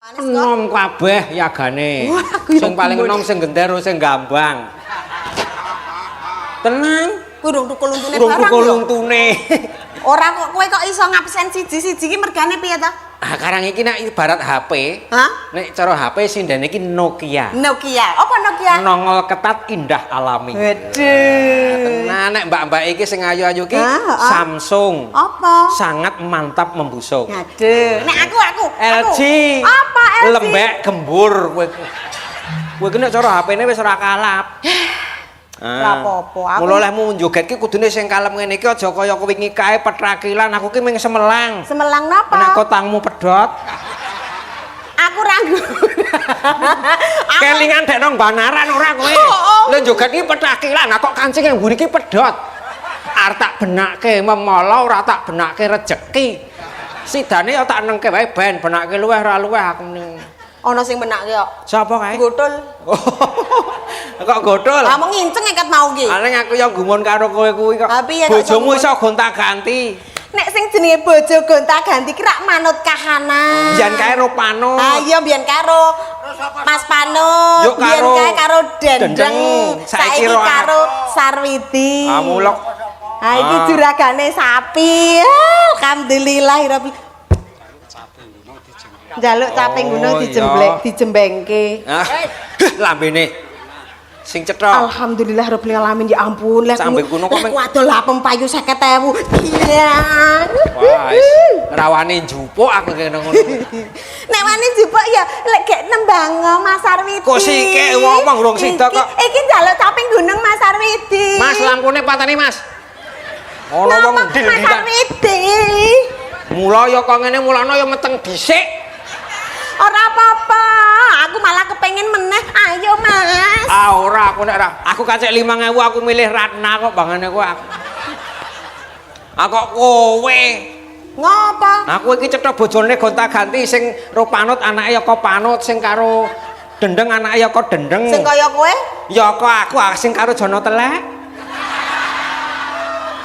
Enom kabeh yagane. Wah, aku ya Sing paling gumun. enom sing gender sing gambang. Tenang. Kuwi urung tukul untune Urung barang tukul yo. untune. Ora kok kowe kok iso ngabsen siji-siji ki mergane piye ta? Ah, karang iki nek ibarat HP, Hah? nek cara HP sindene iki Nokia. Nokia. Apa Nokia? Nongol ketat indah alami. Waduh. Nah, nek mbak-mbak iki sing ayu-ayu iki Ah, ah. Samsung. Apa? Sangat mantap membusung. Aduh. Nek aku. LG. Apa LG? Lembek gembur kowe. Kowe ki nek cara HP-ne wis ora kalap. Ora apa-apa, aku- Mula olehmu njoget ki kudune sing kalem ngene iki aja kaya kowe wingi kae petrakilan, aku ki ming semelang. Semelang napa? Nek kotangmu pedhot, Aku ragu. Kelingan dek nang Banaran ora kowe. Oh, oh. Lha joget ki petrakilan, lah kok kancing yang mburi ki pedhot. Arep tak benake memala ora tak benake rejeki. Sidane ya tak nengke wae ben benake luweh ora luweh aku ning. Ana sing menakke kok. Sapa kae? Gotol. Kok gotol? Lah mau nginceng eket mau ki. Aling aku ya gumun karo kowe kuwi kok. Lah piye kok iso Bojomu gumun? iso gonta-ganti. Nek sing jenenge bojo gonta-ganti ki rak manut kahanan. Biyen kae ro panut. Ah iya biyen karo Mas Panut, Yuk biyen karo kae karo Dendeng, Dendeng. Saiki saiki ro karo Sarwidi. Ah mulok. Ha iki Ah. juragane sapi. Alhamdulillah rabbil. Njaluk caping gunung Oh, dijemblek, iya. dijembengke. Ah, lambene. Sing cetha. Alhamdulillah rabbil alamin, ya ampun lek Sambil gunung kok lek wadol apem payu 50.000. Iya. Wah, wis rawane njupuk aku kene ngono. Nek wani njupuk ya lek gek nembang Mas Sarwidi. Kok sike ngomong urung sida kok. Iki njaluk caping gunung Mas Sarwidi. Mas lampune pateni, Mas. Ono wong Ngomong ndil Mas Sarwidi. Mula ya kok ngene mulane ya meteng dhisik. Ora apa-apa, aku malah kepengen meneh. Ayo, Mas. Ah ora aku nek ora. Aku kacek 5000 aku milih Ratna kok bangane kowe aku. Ah kok kowe. Ngopo? Aku iki cetha bojone gonta-ganti sing ro panut anake ya kok panut sing karo dendeng anake ya kok dendeng. Sing kaya kowe? Ya kok aku ah, sing karo Jono telek.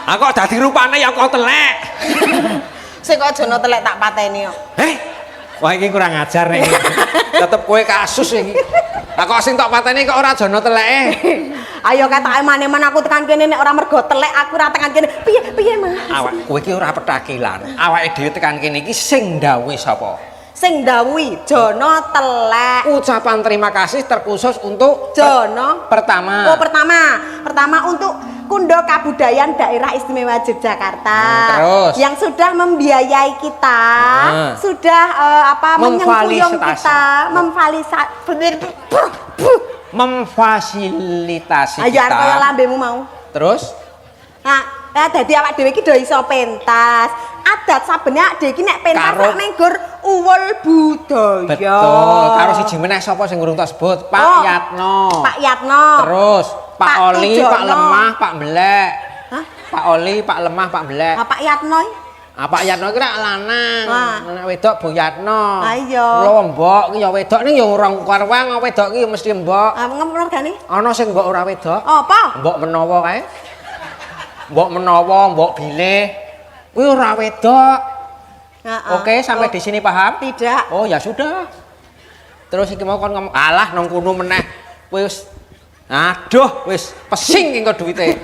Aku kok dadi rupane ya kok telek. Sing kaya Jono telek tak pateni kok. Eh? Wah iki kurang ajar nek. Tetep kowe kasus iki. Lah kok sing tok pateni kok ora Jono teleke. Ayo ketake maneman aku tekan kene nek ora mergo telek aku ora tekan kene. Piye piye, Mas? Awak kowe iki ora petakilan. Awake dhewe tekan kene iki sing ndhawuhi sapa? Sing ndhawuhi Jono telek. Ucapan terima kasih terkhusus untuk Jono pertama. Oh, pertama. Pertama untuk Kundo Kabudayan Daerah Istimewa Yogyakarta. Terus? Yang sudah membiayai kita, sudah apa menyengkuyung Memfasilitasi. kita, Memfasilitasi Ayo kita. arep kaya lambemu mau. Terus Nah, nah dadi awak dhewe iki do iso pentas. Adat sabene awak dhewe iki nek pentas sak menggur uwul budaya. Betul. Karo siji meneh sapa sing urung tak sebut? Pak Oh, Yatno. Pak Yatno. Terus Pak, Pak Oli, Tujono. Pak Lemah, Pak Belek. Hah? Pak Oli, Pak Lemah, Pak Belek. Ah, Pak Yatno. Iki? Ah, Pak Yatno iki rak lanang. Ah. Anak wedok Bu Yatno. Ah, iya. Kula mbok ki ya wedok ning ya ora karuan wedok ki ya mesti mbok. Ah, ngergane? Ana sing mbok ora wedok. Apa? Mbok menawa kae. Mbok menawa, mbok bilih. Kuwi ora wedok. Heeh. Oke, sampai Oh, di sini paham? Tidak. Oh, ya sudah. Terus iki mau kon ngomong, alah nang kono meneh. Wis aduh, wis pesing engko duwite.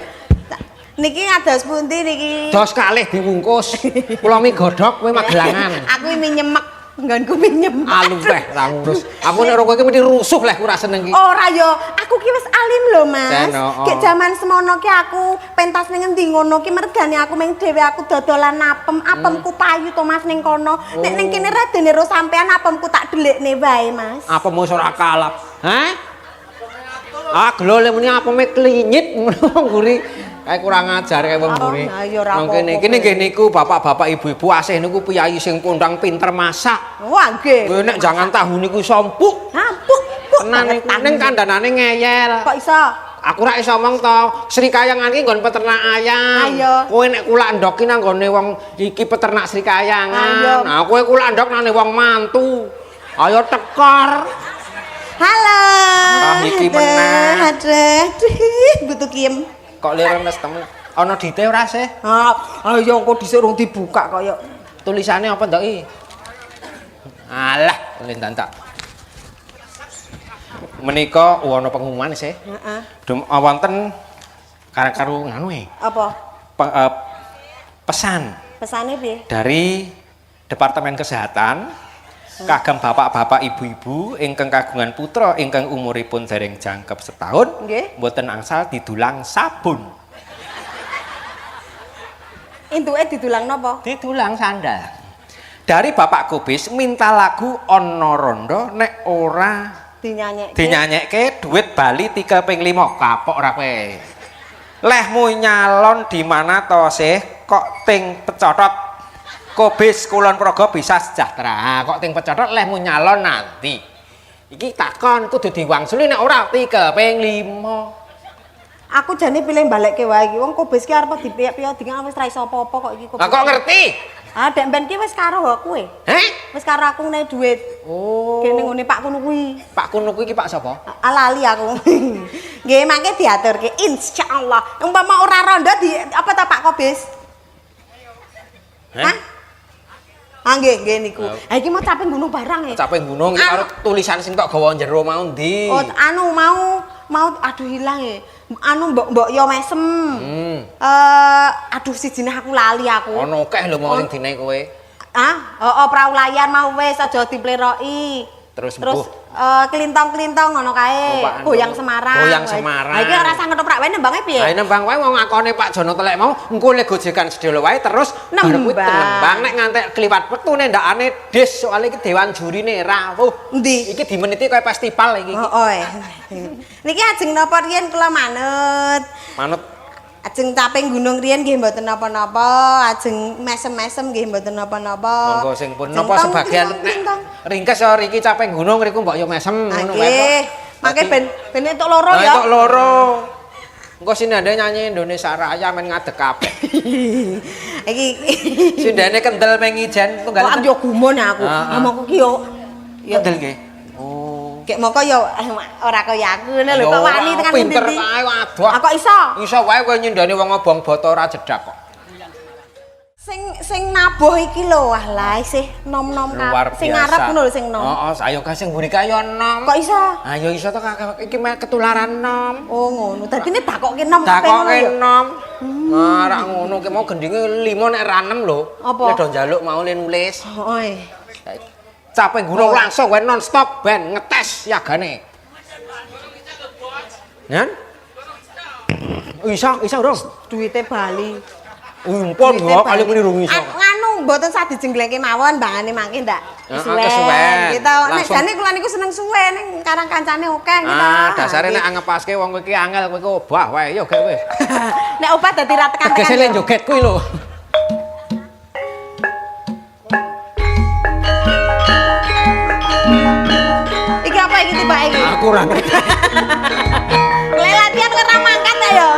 Niki ngados pundi niki? Dos kalih dibungkus. Kula mi godhog, kowe Magelangan. Aku mi nyemek, nggonku mi nyemek. Aluweh ra ngurus. Aku nek kowe iki mesti rusuh leh ora seneng iki. Ora yo, aku ki wis alim lho, Mas. Sen, oh, oh. Ki jaman semono ki aku pentas ning endi ngono ki mergane aku meng dhewe aku dodolan apem, apemku payu to Mas ning kono. Nek ning kene radene ro sampean apemku tak delikne wae, Mas. Apem wis ora kalap. Hah? Ah, gelo le muni apeme klinyit ngono mburi. Kae kurang ajar kae wong mburi. Oh, iya, ora Nang kene apa-apa, kene nggih niku bapak-bapak ibu-ibu asih niku piyayi sing kondang pinter masak. Wah, nggih. Kowe nek jangan tahu niku iso empuk. Ha, puk, puk. Tenan niku ning kandhanane ngeyel. Kok iso? Aku ora iso omong to. Srikayangan ki nggon peternak ayam. Ayo. Kowe nek kulak ndok ki nang nggone wong iki peternak Srikayangan. Ayo. Nah, kowe kulak ndok nang wong mantu. Ayo tekor. Halo. Ah, iki Aduh, meneh. Aduh, aduh, butuh kiem. Kok lirenes temen. Ana dite ora sih? Ah, ayo kok dhisik urung dibuka kaya. Tulisane apa ndok iki? Alah, lintan tak. Menika ana pengumuman sih. Heeh. Dum wonten karo nganu e. Apa? Pesan. Pesane piye? Dari Departemen Kesehatan kagem bapak-bapak, ibu-ibu ingkang kagungan putra ingkang umuripun dereng jangkep setahun, mboten angsal didulang sabun. Entuke didulang napa? Didulang sandal. Dari Bapak Kobis minta lagu Ana Rondo nek ora dinyanyekke. Dinyanyekke duit bali 3 ping 5. Kapok ora kowe. Lehmu nyalon di mana to sih kok ting pecotot. Kobis Kulon Progo bisa sejahtera. Kok ting pecotot lehmu nyalon nanti. Iki takon kudu diwangsuli nek ora 3 ping 5. Aku jane pilih balekke wae iki. Wong Kobis ki arep dipiye-piye dingin wis ra iso apa-apa kok iki Kobis. Lah kok ngerti? Ah, dek ben ki wis karo aku e. Heh? Wis karo aku ngene duit. Oh. Kene ngene Pak Kuno kuwi. Pak Kuno kuwi iki Pak sapa? Ah, lali aku. Nggih, mangke diaturke insyaallah. Umpama ora rondo di apa ta Pak Kobis? Hah? Ah nggih, nggih niku. Ha iki mau caping gunung barang e. Caping gunung iki karo tulisan sing tok gawa jero mau ndi? Oh, anu mau aduh hilang e. Anu mbok-mbok yo mesem. Aduh sijine aku lali aku. Ono akeh lho mau sing dinaik kowe. Ah, heeh prau layar mau wis aja dipleroki. Terus klintong-klintong ngono kae. Goyang Semarang. Goyang Semarang. Ha iki ora usah ngetoprak wae nembange piye? Ha nembang wae wong ngakone Pak Jono Telek mau engko le gojekan sedelo wae terus nembang. Nembang nek ngantek kliwat wektune ndakane des soalé iki dewan jurine rawuh. Endi? Iki dimeniti kaya festival iki. Heeh. Niki ajeng napa riyen kula manut. Manut. Ajeng caping gunung riyen nggih mboten napa-napa, ajeng mesem-mesem nggih mboten napa-napa. Monggo sing pun napa sebagian ringkes ya riki caping gunung riku mbok yo mesem ngono wae. Nggih. Mangke ben entuk loro ya. Entuk loro. Engko sindene nyanyi Indonesia Raya men ngadeg kabeh. Iki sindene kendel mengijen tunggal. Kok yo gumun aku. Omongku ki yo kendel nggih. Kek moko ya ora kaya aku ngono lho kok wani tekan ndi. Pinter kae waduh. Ah kok iso? Iso wae kowe nyindani wong obong boto ora jedak kok. Sing nabuh iki lho wah lah isih nom-nom sing ngarep ngono lho sing nom. Heeh, ayo kae sing mburi kae yo nom. Kok iso? Ayo iso to kakek iki meh ketularan nom. Oh ngono. Dadine dakokke nom kabeh ngono ya. Dakokke nom. Ora ngono ki mau gendinge 5 nek ra 6 lho. Apa? Nek do njaluk mau le nulis. Heeh. Capek gunung langsung wae non stop ben ngetes yagane. Nyan? Iso, iso urung. Duite bali. Umpun yo kali muni rung iso. Nganu mboten sah dijenglengke mawon bangane mangke ndak kesuwen. Kita nek jane kula niku seneng suwe ning karang kancane akeh kita. Ah, dasare nek angepaske wong kowe iki angel kowe iki obah wae yo gek wis. Nek obah dadi ra tekan-tekan. Tegese le joget kuwi lho. Iki apa iki tibake iki? Aku ora ngerti. Lek latihan ora mangkat ta ya.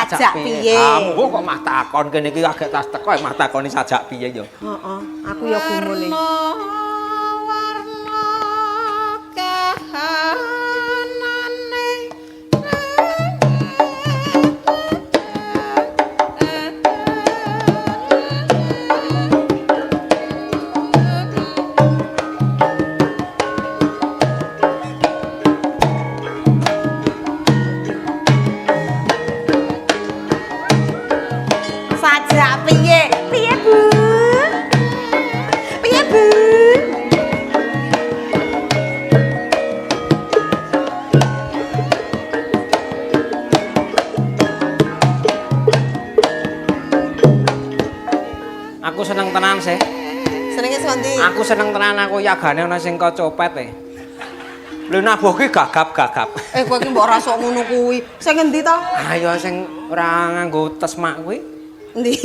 Sajak piye? Ambo kok mah takon kene iki agek tas teko mah takoni sajak piye yo. Heeh, aku yo gumun e. Warna kahanane Sajak piye? Piye, Bu? Piye, Bu? Aku seneng tenan sih. Senenge sekondi? Aku seneng tenan aku yagane ana sing kocopet e. Lho nabuh ki gagap-gagap. Eh kowe ki mbok ora sok ngono kuwi. Sing endi to? Ayo sing ora nganggo tesmak kuwi. Endi?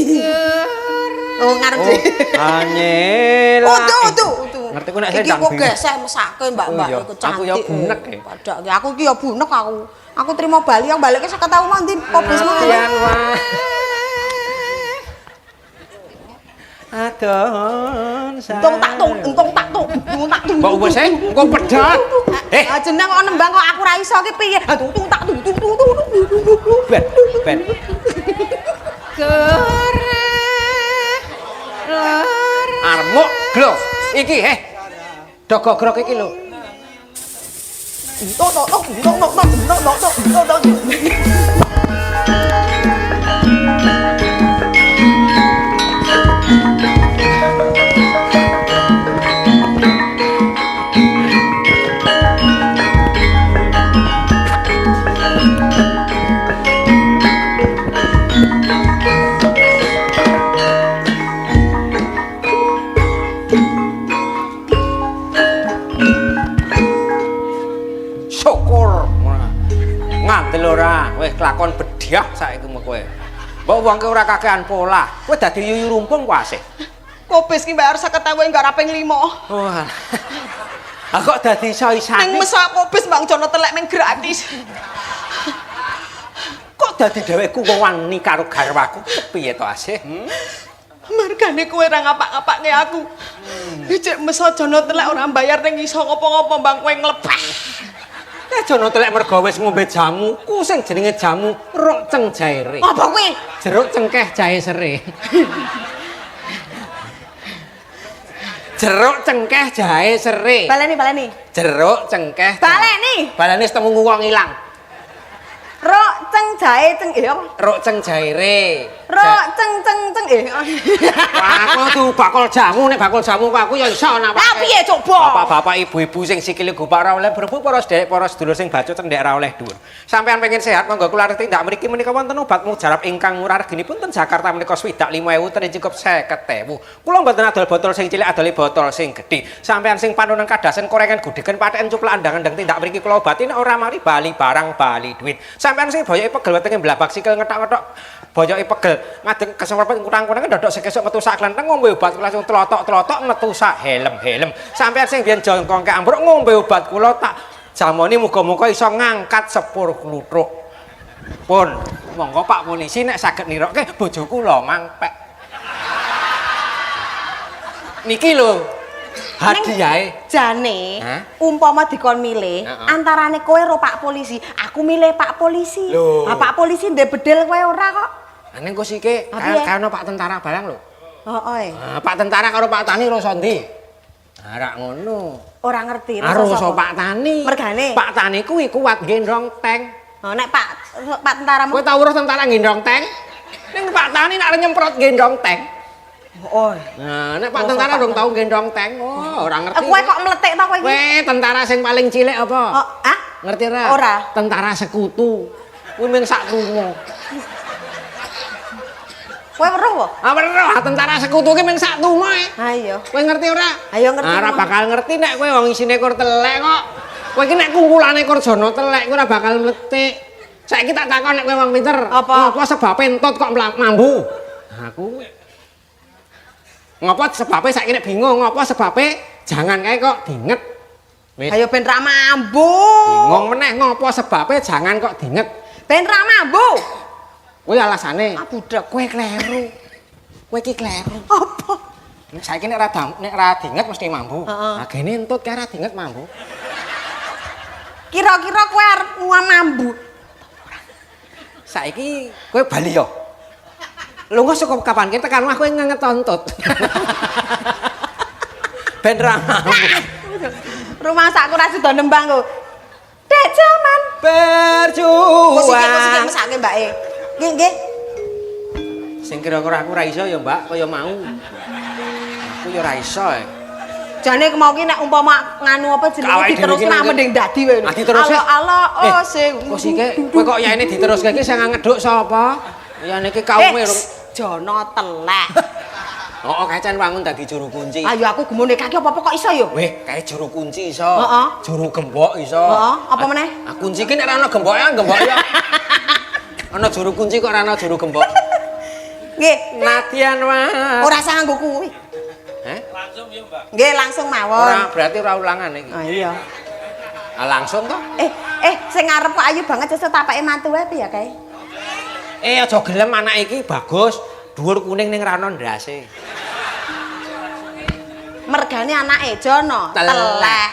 Oh ngarep sih. Anyela. Udu udu udu. Ngerti ku nek Iki sendang kok bingung. geseh mesake mbak-mbak Oh, iya. iku cantik. Aku ya bunek e. Padha ki aku ki ya bunek aku. Aku trimo bali yang balike 50.000 mau ndi kobismu. Nadyan wae. Adon Entung tak tung, entung tak tung, entung tak tung. Mbok wis e, engko pedhot. Eh, Ah jeneng kok nembang kok aku ra iso ki piye? Ah tung tung tak tung tung tung tung tung tung tung. ben ben. Armuk glo. Iki eh. Dogogrok iki lho. Tung tung tung tung tung tung tung tung tung tung. Syukur. Ngandel ora, wis kelakon bediah saiki kowe. Mbok wong ki ora kakean pola. Kowe dadi yuyu rumpung kuasih. Kobis ki bayar 50.000 enggak raping 5. Wah. Ah kok dadi iso-isane? Ning mesak kobis Bang Jono telek meng gratis. Kok dadi dhewekku wong wani karo garwaku piye to asih? Margane kowe ora ngapak-ngapake aku. Cek meso Jono telek ora bayar ning iso ngopo-ngopo Bang kowe nglepeh. Eh Jono telek mergo wis ngombe jamuku sing jenenge jamu ruk ceng jaere. Apa kuwi? Jeruk cengkeh jahe sere. Jeruk cengkeh jahe sere. Baleni baleni. Jeruk cengkeh. Baleni. Baleni setemu wong ilang. Rok ceng jahe ceng eh apa? Ruk ceng jaere. Rok ceng ceng ceng eh. Wah, aku tuh bakul jamu nek bakul jamu kok aku ya iso napake. Lah piye coba? Bapak-bapak, ibu-ibu sing sikile gopak ora oleh berbu para sederek para sedulur sing bacut cendhek ora oleh dhuwur. Sampeyan pengen sehat monggo kula tindak mriki menika wonten obat mujarab ingkang murah reginipun ten Jakarta menika 65.000 ten cukup 50.000. Kula mboten adol botol sing cilik adole botol sing gedhe. Sampeyan sing panonan kadasen korengan gudegen patheken cuplak andang-andang tindak mriki kula obati nek ora mari bali barang bali duit. Sampeyan sing boyoke pegel wetenge mblabak sikil ngetok-ngetok boyoke pegel ngadeg kesemprot kurang-kurang ndodok sekesuk metu sak klenteng ngombe obat kula langsung tlotok-tlotok metu sak helm-helm. Sampeyan sing biyen jongkong ambruk ngombe obat kula tak jamoni muga-muga iso ngangkat sepur kluthuk. Pun monggo Pak Polisi nek saged nirokke bojo kula mangpek. Niki lho hadiahe. Jane umpama dikon milih antarane kowe karo Pak Polisi, aku milih Pak Polisi. Ah Pak Polisi ndek bedil kowe ora kok. Ning kok sike kaya Pak Tentara barang lho. Heeh. Pak Tentara karo Pak Tani rasa ndi? Ah rak ngono. Ora ngerti rasa Pak Tani. Mergane Pak Tani kuwi kuat gendong tank. Oh nek Pak Tentara kowe tau weruh tentara gendong tank? Ning Pak Tani nek nyemprot gendong tank. Oh. Nah, nek Pak Tentara dong tau gendong tank. Oh, ora ngerti. Kowe kok mletik ta kowe iki? Kowe tentara sing paling cilik apa? Oh, ah? Ngerti ora? Ora. Tentara sekutu. Kuwi mung sak tumo. Kowe weruh apa? Ah weruh, tentara sekutu ki mung sak tumo e. Ha iya. Kowe ngerti ora? Ayo ngerti. Ora bakal ngerti nek kowe wong isine kur telek kok. Kowe iki nek kumpulane kur jono telek kowe ora bakal mletik. Saiki tak takon nek kowe wong pinter. Apa? Apa sebabe entut kok mambu? Aku ngopo sebabe saiki nek bingung, ngopo sebabe jangan kae kok dinget. Wis. Ayo ben ra mambu. Bingung meneh ngopo sebabe jangan kok dinget. Ben ra mambu. Kuwi alasane. Ah budhek. Kowe kleru. Kowe iki kleru. Apa? Nek saiki nek ra dinget mesti mambu. Lah gene entut kae ra dinget mambu. Kira-kira kowe arep mambu. Saiki kowe bali yo. Lunga saka kapan ki tekan omah kowe ngenget entut. Ben ra mambu. Rumah sakku ra sida nembang kok. Dek jaman berjuang. Musike mesake mbake. Nggih, nggih. Sing kira-kira aku ra iso ya, Mbak, kaya mau. Aku ya ra iso. Jane mau ki nek umpama nganu apa jenenge diterusne mending dadi wae. Diterusne. Alo alo oh sing. Kok sike kowe kok yaene diteruske iki sing ngeduk sapa? Ya niki kaume Jono telek. Oh, kae can wangun dadi juru kunci. Ayo aku gumune kaki apa-apa kok iso yo? Weh, kae juru kunci iso. Heeh. Juru gembok iso. Heeh, apa meneh? Ah, kunci ki nek ora ana gemboke, gemboke ya. Ana juru kunci kok ora ana juru gembok. Nggih. Nadyan wae. Ora usah nganggo kuwi. Heh? Nggih, langsung mawon. Ora, berarti ora ulangan iki. Ah iya. Ah, langsung toh? Eh, eh, sing ngarep kok ayu banget sesuk tapake mantu wae piye ya kae? Eh, aja gelem anak iki bagus, dhuwur kuning ning ra ono ndase. Mergane anake Jono Telek. telek.